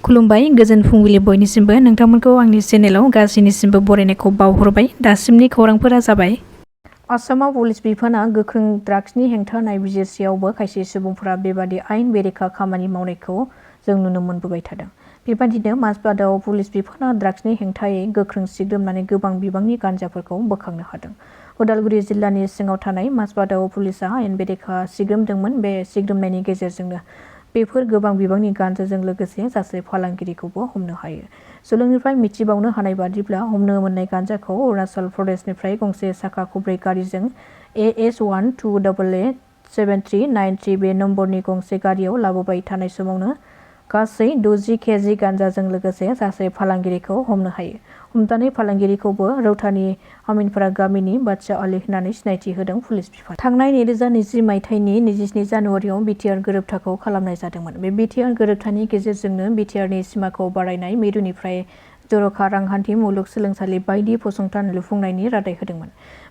खुलुमबाय गोजोन फुंबिलि बयनिसिमबो नोंथांमोनखौ आंनि चेनेलाव गासैनिसिमबो बरायनायखौ बावहरबाय। दासिमनि खौरांफोरा जाबाय। आसामाव पुलिस बिफाना गोख्रों ड्राग्सनि हेंथा नायबिजिरसेयावबो खायसे सुबुंफोरा बेबादि आयेन बेरेखा खामानि मावनायखौ जों नुनो मोनबोबाय थादों। बेबादिनो माजबादाव पुलिस बिफाना ड्राग्सनि हेंथायै गोख्रों सिग्रोमनानै गोबां बिबांनि गान्जाफोरखौ बोखांनो हादों। उदालगुरि जिल्लानि सिङाव थानाय माजबादाव पुलिसआ आयेन बेरेखा सिग्रोमदोंमोन। बे सिग्रोमनायनि गेजेरजोंनो बेफोर गोबां बिबांनि गान्जाजों लोगोसे सासे फालांगिरिखौबो हमनो हायो। सुलुंनिफ्राय मिथिबावनो हानाय बादिब्ला हमनो मोननाय गान्जाखौ अरुणाचल प्रदेशनिफ्राय गंसे साखा खब्रै गारिजों AS1288739 बे नम्बरनि गंसे गारियाव लाबोबाय थानाय समावनो गासै 60 केजि गान्जाजों लोगोसे सासे फालांगिरिखौ हमनो हायो। हमजानाय फालांगिरिखौबो रौतानि आमिनपारा गामिनि बादशाह आली होननानै सिनायथि होदों पुलिस बिफाना। थांनाय 2020 मायथाइनि 27 जानुवारियाव बिटिआर गोरोबथाखौ खालामनाय जादोंमोन। बे बिटिआर गोरोबथानि गेजेरजोंनो बिटिआरनि सिमाखौ बारायनाय, मिरुनिफ्राय जर'खा रांखान्थि मुलुगसोलोंसालि बायदि फसंथान लुफुंनायनि रादाय होदोंमोन।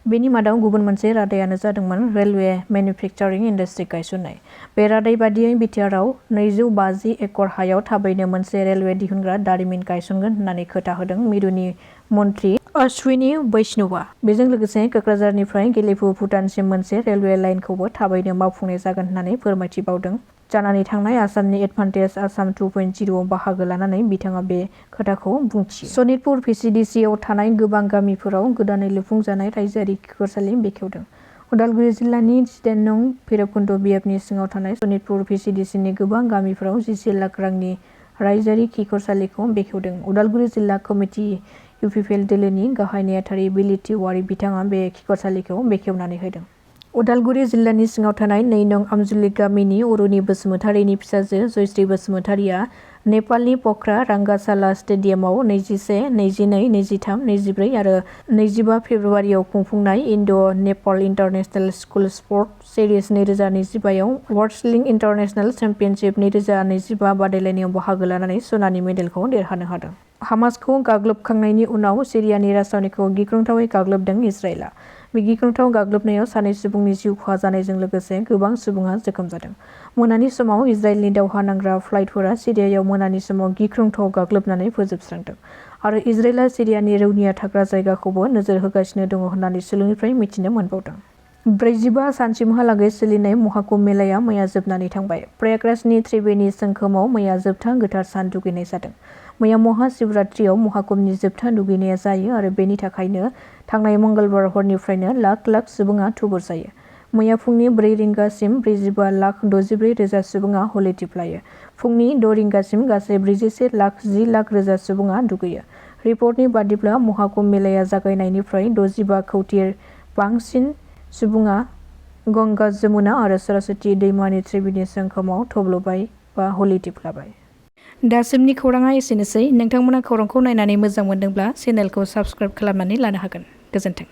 बेनि मादाव गुबुन मोनसे रादायानो जादोंमोन रेलवे मेन्युफेक्चारिं इन्डास्ट्रि गायसननाय। बे रादाय बादियै बिटिआरआव 250 एकड़ हायाव थाबैनो मोनसे रेलवे दिहुनग्रा दारिमिन गायसनगोन होननानै खोथा होदों मिरुनि मन्थ्रि अश्विनी वैष्णवआ। बेजों लोगोसे क'क्राझारनिफ्राय गेलेफु भुटानसिम मोनसे रेलवे लाइनखौबो थाबैनो मावफुंनाय जागोन होननानै फोरमायथिबावदों। जानानै थांनाय आसामनि एडभान्टेज आसाम 2.0 आव बाहागो लानानै बिथाङा बे खोथाखौ बुंथियो। सनितपुर भिसिडिसिआव थानाय गोबां गामिफोराव गोदानै लुफुंजानाय रायजोआरि खिखरसालि बेखेवदों। उदालगुरि जिल्लानि 10 नं भैरबकुन्द बियाबनि सिङाव थानाय सनितपुर भिसिडिसिनि गोबां गामिफोराव 11 लाख रांनि रायजोआरि खिखरसालिखौ बेखेवदों। उदालगुरि जिल्ला कमिटि इउपिपिएल दोलोनि गाहाय नेहाथारि बिलिति औवारी बिथाङा बे खिखरसालिखौ बेखेवनानै होदों। उदालगुरि जिल्लानि सिङाव थानाय 2 नं आमजुलि गामिनि अरुणी बसुमतारीनि फिसाजो जयश्री बसुमतारीया नेपालनि प'खरा रांगासाला स्टेडियामाव 21, 22, 23, 24 आरो 25 फेब्रुवारियाव खुंफुंनाय इन्ड'-नेपाल इन्टारनेशनेल स्कुल स्पर्ट सिरिज 2025 आव वर्ल्ड इन्टारनेशनेल चेम्पियनशिप 2025 बादायलायनायाव बाहागो लानानै सनानि मेडेलखौ देरहानो हादों। हामासखौ गाग्लोबखांनायनि उनाव सिरियानि राजथावनिखौ गिख्रंथावै गाग्लोबदों इजराइलआ। बे गिख्रंथाव गाग्लोबनायाव 2 सुबुंनि जिउ खहा जानायजों लोगोसे गोबां सुबुङा जोखोम जादों। मोनानि समाव इजराइलनि दावहा नांग्रा फ्लाइटफोरा सिरियायाव मोनानि समाव गिख्रंथाव गाग्लोबनानै फोजोबस्रांदों आरो इजराइलआ सिरियानि रौनिया थाग्रा जायगाखौबो नोजोर होगासिनो दङ होननानै सुलुंनिफ्राय मिथिनो मोनबावदों। 45 सानसिमहालागै सोलिनाय महाकुम्भ मेलाया मैया जोबनानै थांबाय। प्रयागराजनि त्रिवेणी संगमआव मैया जोबथा गोथार सान दुगैनाय जादों। मैया महाशिवरात्रियाव महाकुम्भनि जोबथा दुगैनाया जायो आरो बेनि थाखायनो थांनाय मंगलबार हरनिफ्रायनो लाख लाख सुबुङा थुबुर जायो। मैया फुंनि 4 रिंगासिम 45,64,000 सुबुङा हलिटिप लायो। फुंनि 6 रिंगासिम गासै 41,10,00,000 सुबुङा दुगैयो। रिपर्टनि बादिब्ला महाकुम्भ मेलाया जागायनायनिफ्राय 65 कौटि बांसिन सुबुङा गंगा, जमुना आरो सरस्वती दैमानि त्रिवेणी संगमआव थब्लबाय बा हलिटिप लाबाय। दासिमनि खौराङा एसेनोसै। नोंथांमोना खौरांखौ नायनानै मोजां मोनदोंब्ला चेनेलखौ साबस्क्राइब खालामनानै लानो हागोन। गोजोन्थों।